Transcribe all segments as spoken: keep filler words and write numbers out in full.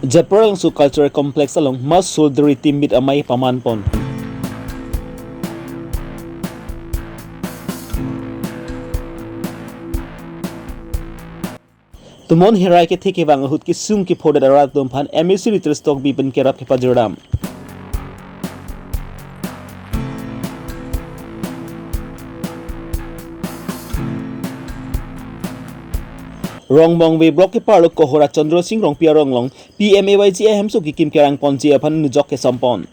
Japralangso Cultural Complex along Mass Solidarity Meet amei paman pon. Tomon herai kethe kevang ahut kesung kephodet arat atum aphan M A C Ritesh Tokbi pen kerap kepajir dam. Rongmongve Block keparlo Kohora Chandra Sing Rongpi arong along P M A Y G ahemso kekim kerang ponji aphan nujok kesom pon.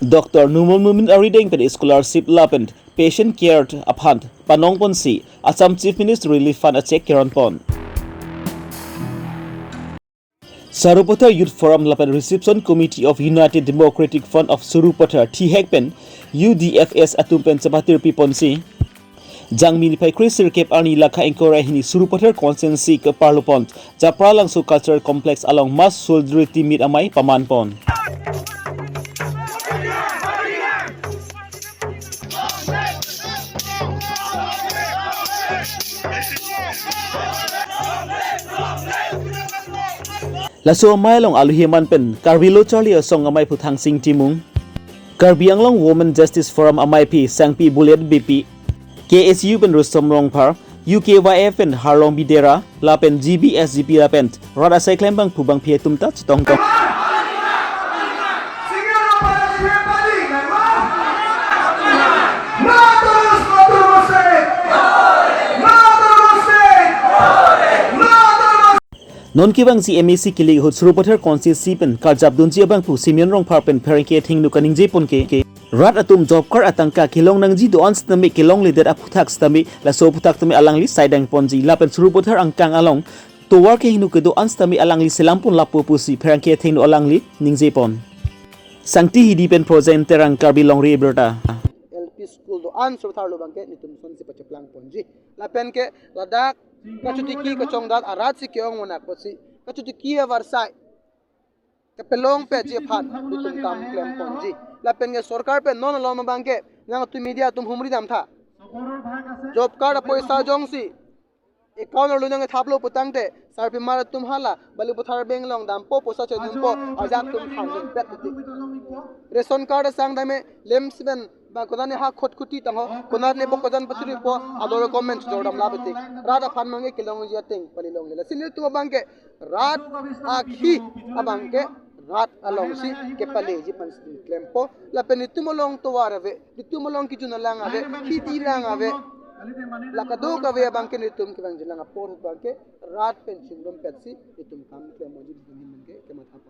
Doctor Numal Momin arideng pen scholarship lapen patient care aphan panong ponsi Assam Chief Minister Relief Fund a cheque keron pon. Sarupathar Youth Forum lapen Reception Committee of United Democratic Front of Sarupathar, thihek pen U D F S atum pen chepatirpi ponsi Jangmi niphai kre sirkep arni lakha ingkoi ra hini Sarupathar constituency keparlo pon Japralangso Cultural Complex along Mass Solidarity Meet amei paman pon. Laso amei along aluhi aman pen Karbi Lo Charli Asong ameiphu Thangsing Timung, Karbi Anglong Women Justice Forum ameiphi Sangpi Buliat Beypi, K S U pen Rustom Rongphar, U K Y F pen Harlong Bidera, lapen G B S G P lapen rat asai klembangphu bangphi atum ta chetongtong. Non kevangji M A C kelik ahut Sarupathar constituency pen karjap dunji abangphu Simeon Rongphar pen pherangke athengno kaningje pon ke, ke rat atum job card atangka kelong nangji do-an sitame kelongledet aphuthak sitame laso aphuthak tame alangli saidang ponji lapen Sarupathar angkang along tovar kehingno kedo-an sitame alangli selam pon lapu pusi pherangke athengno alangli ningje pon. Sangti Hidi pen Projen Terang, Karbi Longri Abirta. L P school do-an Sarupathar lo abangke netum sonsi pacheplang ponji. Lapen ke ladak kachotiki kachongdat arat si ke-ong monak apotsi kachotiki avarsai kapelong peji aphan netum kam klem ponji. Lapen ke sorkar pen non alom abangke nangtum media atum humri damtha. Job card apoisa jongsi account arlo nangthaplo putangte sarpimar atum hala Balipathar Bank along dampo poisa chedunpo ajat atum thangjin pet titi. Ration card asang dame lem siben ba konane ha khotkuti tangho konane bo kojan pachuripo ador comment chojor dam labetik. Rat aphan abangke kelongji ateng palilongle. Lasi netum abangke rat akhi abangke rat alongsi kepaleji aphan si klempo lapen netum along tovar ave, netum along kejun alang ave, khiti lang ave, la kadokave abangke netum kevangji lang apor abangke rat pen chingrum petsi netum kam klem ponji abangke kemathapo.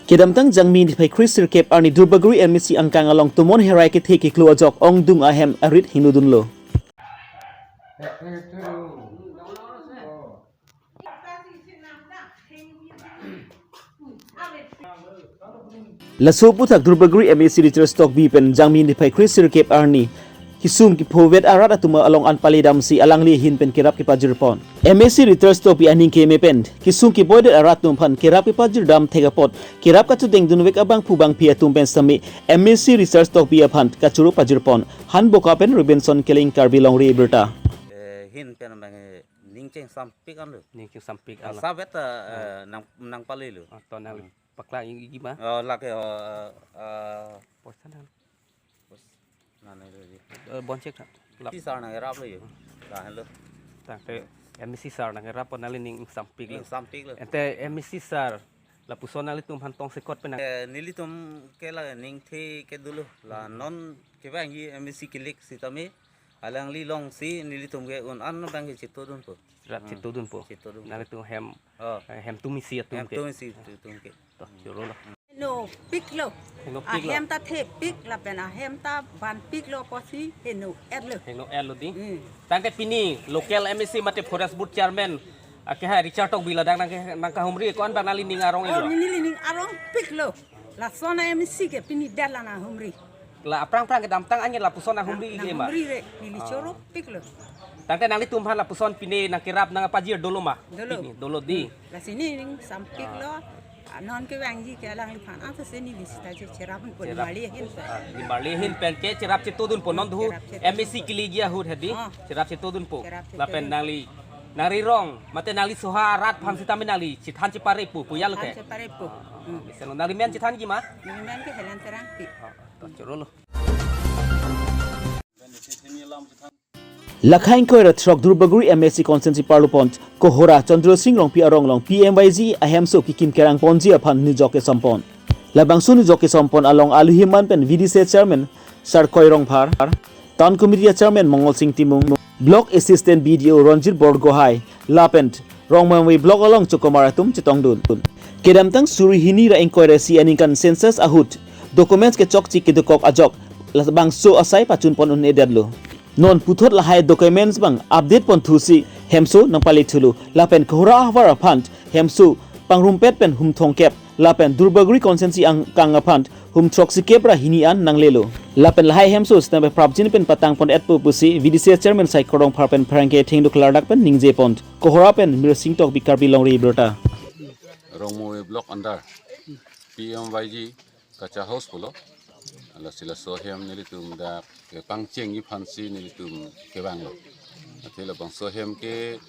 Kedamtang Jangmi niphai kre sirkep arni Duarbagori M A C angkang along tomon herai kethe keklo ajok ongdung ahem arit hingno dunlo. Laso aphuthak Duarbagori M A C Ritesh Tokbi pen Jangmi niphai kre sirkep arni kesung kephodet arat atum along an pale damsi alangli ahin pen kerap kepajir pon. M A C Ritesh Tokbi aning keme pen kesung kephodet arat atum aphan kerap kepajir dam thek apot kerap kachudeng dunvek abangphu bangphi atum pen sitame M A C Ritesh Tokbi aphan kachoro pajir pon. Hanboka pen Robinson Killing, Karbi Longri Abirta. Eh, hin pen abang, eh, ning chengsampik anlo. Ning chengsampik anlo. Asap et, eh, nang, nangpalelo. Ah, to nang Hmm. paklang igi ma. Oh, lake, oh, eh, eh, Poisa nang. Pos-, nane lo di. Eh, bon chek na. Lap. Si sar nang erap lo yo. Lahenlo. Tangte M A C sar nang erap pon nangli ning sampik lo. Ning sampik lo. Ante M A C sar lapuson nanglitum aphan tongsekot pen nang. Eh, nelitum ke la ning the ke dolo. La Hmm. non kevangji M A C kelik sitame alangli alongsi nelitum ke un an abangke chitodunpo. Rat Hmm. chitodunpo. Chitodunpo. Nanglitum hem, Oh. eh, hem tumisi atum Hem ke. tumisi atum ke. To, choro lo. Heno piklo. Heno piklo. Ahem ta thepik lapen ahem ta vanpiklo apotsi heno etlo. Heno etlo di. Hmm. Tangte pini local M A C mate Forest Board Chairman, ah, ke hai Richard Tokbi ladak nang ke, nangkahumri ko-an bang nangli ning arong Oh, ilo. neli ning arong piklo. Lason a-M A C ke pini det la nanghumri. La aphrang aphrang kedamtang anke lapuson nanghumri Nang, le ma. nanghumri re, neli Ah. choro piklo. Tangte nanglitum aphan lapuson pine nangkerap nangpajir dolo ma. Dolo. Pine, dolo di. Lasi nening sampiklo. Ah. Non kevangji ke alangliphan, ah, ta se neli sita je cherap po, cherap. Marli ahin pe. Ah, ne marli ahin pen ke cherap chetodunpo non duhu. Cherap chetodunpo. M A C keleji ahut hedi. Oh. Cherap chetodunpo. Cherap chetodunpo. Lapen nangli, nangli rong, mate nangli soha arat aphan sitame nangli chethan cheparepo, pu ya lo ke. Chethan cheparepo. Hmm. Bisa lo nangli men chethanji ma? Neli men ke Helen Terangpi. Ah, to choro lo. Lakhai ingkoi ra throk Duarbagori M A C constituency parlopon Kohora Chandra Sing Rongpi arong along P M Y G ahemso kekim kerang ponji aphan nujok kesompon. Labangso nujok kesompon along aluhi aman pen V D C chairman Sarkoi Rongphar, Town Committee chairman Mongol Sing Timung, Block Assistant B D O Ranjit Borgohai, lapen Rongmamwi Block along chokomar atum chetongdun. Kedamtang suri hini ra ingkoi ra isi aningkan census ahut documents kechokche kedokok ajok labangso asai pachunpon un-edetlo. Non puthot lahai documents abang update ponthusi hemso nangpale thulo. Lapen Kohora ahavar aphan hemso pangrumpet pen hum thomkep, lapen Duarbagori constituency angkang aphan hum throksikep ra hini an nanglelo. Lapen lahai hemso sitame prapjin pen patangpon-etpo pusi V D C chairman Sarkoi Rongphar pen pherangke athengno klardak pen ningjepon. Kohora pen Mirsing Tokbi, Karbi Longri Abirta. Rongmamwi Block under P M Y G kacha house pulo. Lasi laso ahem nelitum dak kepangchengji aphansi nelitum kevanglo. Athe labangso ahem ke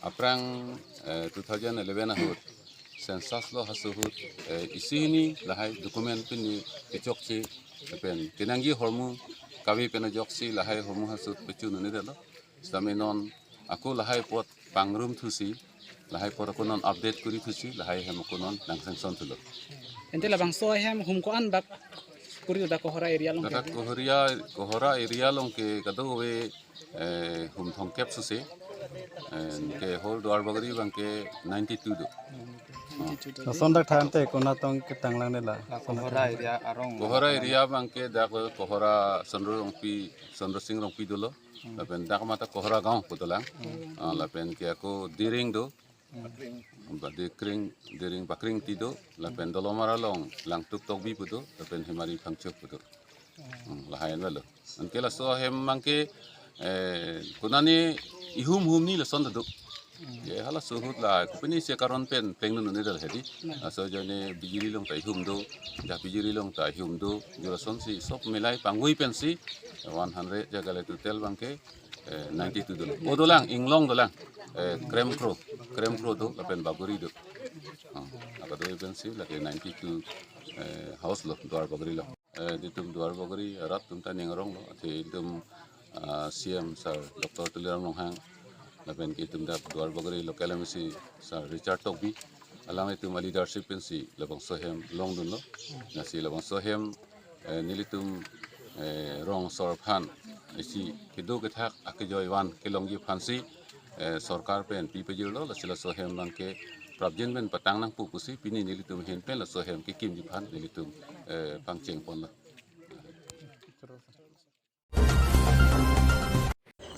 aphrang, eh, two thousand eleven ahut census lo, haso ahut, eh, isi hini lahai document pini kechokche pen kenangji ahormu kave pen ajoksi lahai ahormu haso ahut pachun un-edetlo. Sitame non ako lahai apot pangrum thusi, lahai apot ako non update kuri thusi, lahai ahem ako non nang sanction thulo. Ante labangso ahem hum ko-an bak kuri do dak Kohora area along? Dak ke Kohora, Kohora area along ke kadokave, eh, hum thomkep sose, eh, ke whole Duarbagori abang ke ninety-two do. Lason dak than te konat tong ketanglang ne la? La Kohora area arong. Kohora area abang ke dak Kohora Chandra Rongpi, Chandra Sing Rongpi dolo. Hmm. Lapen dak mata Kohora gaon pu dolang. Hmm. Ah, lapen ke ako Diring do. Hmm. Ba Diring, Diring Pakringti do. Lapen Dolomara along Langtuk Tokbi pu do. Lapen Hemari Phangcho pu do. Hmm, lahai an lo. Anke laso ahem abang ke, eh, konane ihum hum ni lason do. Hmm. Ye halaso ahut la kopine si karon pen plengdun un-edetlo hedi. Hmm. Laso ajoine Bijili along ta ihum do, ja Bijili along ta ihum do, jo lasonsi sob milai pangvoi pensi one hundred jaga le total abang ke, eh, ninety-two dolo. O dolang, inglong dolang, eh, Kremkro, Kremkro do, lapen Baburi do. Ah, la kadokave pensi lake ninety-two, eh, house lo, Duarbagori lo. Eh, nelitum Duarbagori arat atum ta ning arong lo, athe itum, ah, C M Sir Doctor Tuliram Ronghang, lapen ke itum dak Duarbagori local M A C Sir Richard Tokbi, alanglitum aleadership pensi labangso ahem longdunlo. Lasi labangso ahem, eh, nelitum, eh, rong asor aphan isi kedo kethak akejoi van kelongji aphansi, eh, sorkar pen pi pajirlo, lasi laso ahem abang ke prapjin pen patang nangpo pusi pini nelitum ahin pen laso ahem kekimji aphan nelitum, eh, pangchengponlo.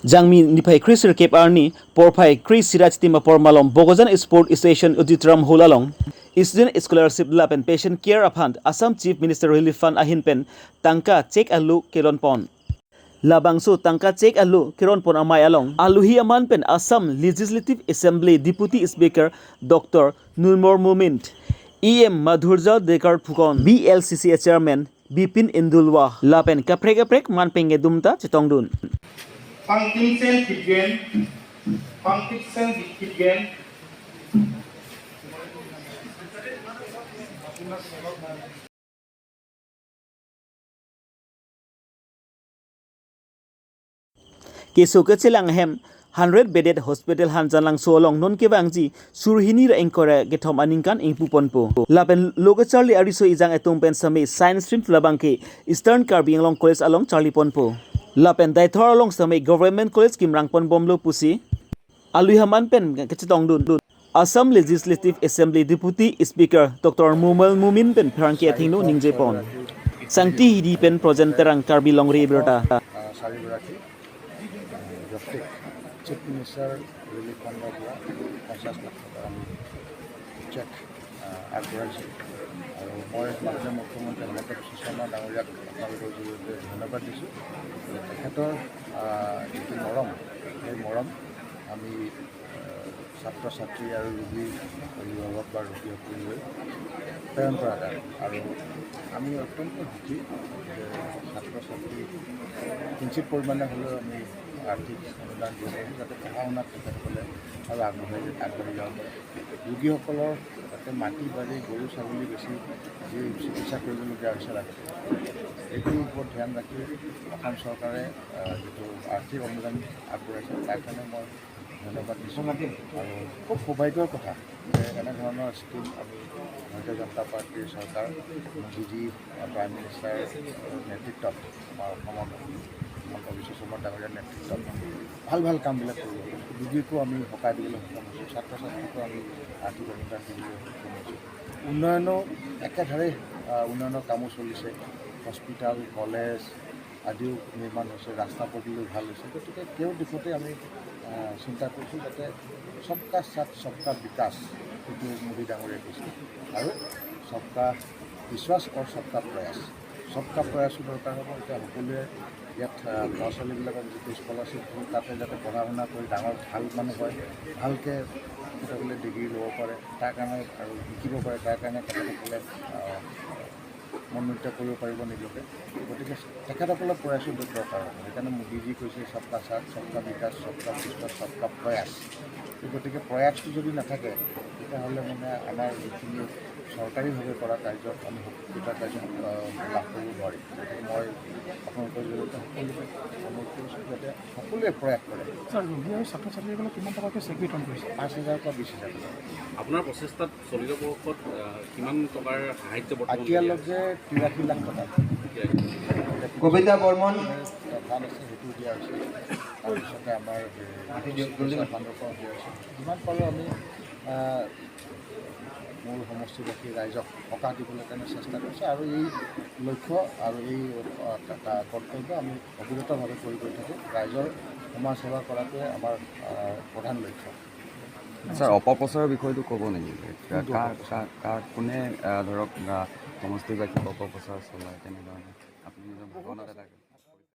Jangmi niphai kre sirkep arni porphai kre sira chitim apor malom Bokajan Sport Station Auditorium Hall along Student Scholarship lapen Patient Care aphan Assam Chief Minister Relief Fund ahin pen tangka cheque alo keronpon. Labangso tangka cheque alo keronpon amei along aluhi aman pen Assam Legislative Assembly Deputy Speaker Doctor Nurmol Momin, E M Madhurjal Debbarma Phukan, B L C C A Chairman Bipin Indulwa lapen kaprek kaprek man pengedum ta chetongdun. Pangtimsen Kipgen, Pangtimsen Kipgen. Keso kechelang ahem hundred bedded hospital Hanjanglangso along non kevangji suri hini ra ingkoi ra kethom aningkan ingpuponpo. Lapen lo kacharli ariso ejang atum pen sitame science stream labang ke Eastern Karbi Anglong College along charliponpo. Lapen Deithor along sitame Government College kimrangponbomlo pusi aluhi aman pen kachetongdun Assam Legislative Assembly Deputy Speaker Doctor Nurmol Momin pen pherangke athengno ningjepon. Sangti Hidi pen Projen Terang, Karbi Longri Abirta. আহ, চাৰিগৰাকী ব্যক্তিক chief minister relief ফাণ্ডৰ পৰা পঞ্চাছ লাখ টকা আমি চেক, আহ, আগবঢ়াইছোঁ। আৰু মই মাননীয় মুখ্যমন্ত্ৰী হিমন্ত বিশ্ব শৰ্মা ডাঙৰীয়াক আপোনালোকৰ জৰিয়তে ধন্যবাদ দিছোঁ। তেখেতৰ, আহ, যিটো মৰম, সেই মৰম আমি, আহ, ছাত্ৰ ছাত্ৰী আৰু ৰোগী অভিভাৱক বা ৰোগীসকললৈ প্ৰেৰণ কৰা যায়। আৰু আমি অত্যন্ত সুখী যে ছাত্ৰ ছাত্ৰী কিঞ্চিত পৰিমাণে হ'লেও আমি আৰ্থিক অনুদান দিব পাৰিছোঁ, যাতে পঢ়া শুনাত তেখেতসকলে আৰু আগবাঢ়ি আগবাঢ়ি যাব পাৰে। ৰোগীসকলৰ যাতে মাটি বাৰী, গৰু ছাগলী বেচি যি চিকিৎসা কৰিবলগীয়া হৈছে লাগে, এইটোৰ ওপৰত ধ্যান ৰাখি অসম চৰকাৰে আহ, যিটো আৰ্থিক অনুদান আগবঢ়াইছে, তাৰ কাৰণে মই ধন্যবাদ দিছোঁ। আৰু খুব সৌভাগ্যৰ কথা যে এনেধৰণৰ স্কিম আমি ভাৰতীয় জনতা পাৰ্টীৰ চৰকাৰ, মোদীজী, প্ৰাইম মিনিষ্টাৰ নেতৃত্বত, আমাৰ অসমৰ হিমন্ত বিশ্ব শৰ্মা ডাঙৰীয়াৰ নেতৃত্বত ভাল ভাল কামবিলাক কৰিব। ৰোগীকো আমি সকাহ দিবলৈ সক্ষম হৈছোঁ, ছাত্ৰ ছাত্ৰীকো আমি আৰ্থিক অনুদান দিবলৈ সক্ষম হৈছোঁ। উন্নয়নো একেধাৰে আহ, উন্নয়নৰ কামো চলিছে। হস্পিটেল, কলেজ আদিও নিৰ্মাণ হৈছে, ৰাস্তা পদূলিও ভাল হৈছে। গতিকে তেওঁৰ দিশতে আমি আহ, চিন্তা কৰিছোঁ যাতে সবকা সাথ সবকা বিকাশ, এইটো মোদী ডাঙৰীয়াই কৈছে, আৰু সবকা বিশ্বাস আৰু সবকা প্ৰয়াস। সবকা প্ৰয়াসো দৰকাৰ হ'ব। এতিয়া সকলোৱে ইয়াত আহ, ল'ৰা ছোৱালীবিলাকক যিটো স্কলাৰশ্বিপ দিওঁ, তাতে যাতে পঢ়া শুনা কৰি ডাঙৰ ভাল মানুহ হয়, ভালকৈ তেখেতসকলে ডিগ্ৰী ল'ব পাৰে, তাৰ কাৰণে আৰু শিকিব পাৰে, তাৰ কাৰণে তেখেতসকলে আহ, মনোনীত কৰিব পাৰিব নিজকে। গতিকে তেখেতসকলৰ প্ৰয়াসো দৰকাৰ হ'ব। সেইকাৰণে মোদীজী কৈছে সবকা সাথ, সবকা বিকাশ, সবকা বিশ্বাস, সবকা প্ৰয়াস। তো গতিকে প্ৰয়াসটো যদি নাথাকে, তেতিয়াহ'লে মানে আমাৰ যিখিনি চৰকাৰীভাৱে কৰা কাৰ্যত আমি কৃতকাৰ্য আহ, লাভ কৰিব নোৱাৰিম। গতিকে মই আপোনালোকৰ জৰিয়তে সকলোকে অনুৰোধ কৰিছোঁ যাতে সকলোৱে প্ৰয়াস কৰে। ছাৰ, ৰোগী আৰু ছাত্ৰ ছাত্ৰীসকলক কিমান টকাকৈ চেক বিতৰণ কৰিছে? পাঁচ হাজাৰৰ পৰা বিছ হাজাৰ টকা। আপোনাৰ প্ৰচেষ্টাত চলিত বৰ্ষত আহ, কিমান টকাৰ সাহায্য বৰ্তমান কৰি আছে? এতিয়ালৈকে তিৰাশী লাখ টকা। কবিতা বৰ্মন। ফাণ্ড আছে, সেইটো দিয়া হৈছে। তাৰপিছতে আমাৰ, এ, মাটি দিয়ক, জলদি। ফাণ্ডৰ পৰা দিয়া হৈছে। যিমান পাৰোঁ আমি, আহ, মোৰ সমষ্টিবাসী ৰাইজক সকাহ দিবলৈ কাৰণে চেষ্টা কৰিছোঁ আৰু এই লক্ষ্য আৰু এই, আহ, কা-, কা-, কৰ্তব্য আমি অবিৰতভাৱে কৰি গৈ থাকোঁ। ৰাইজৰ সমাজ সেৱা কৰাটোৱে আমাৰ, আহ, প্ৰধান লক্ষ্য। ছাৰ, অপপ্ৰচাৰৰ বিষয়টো ক'ব নেকি? কোনটো কাৰ, অপপ্ৰচাৰ? কাৰ, কাৰ, কোনে, আহ, ধৰক, আহ, সমষ্টিবাসীক অপপ্ৰচাৰ চলায়, তেনেধৰণে আপুনি নিজৰ বহুত ভাৱনা আছে। এটা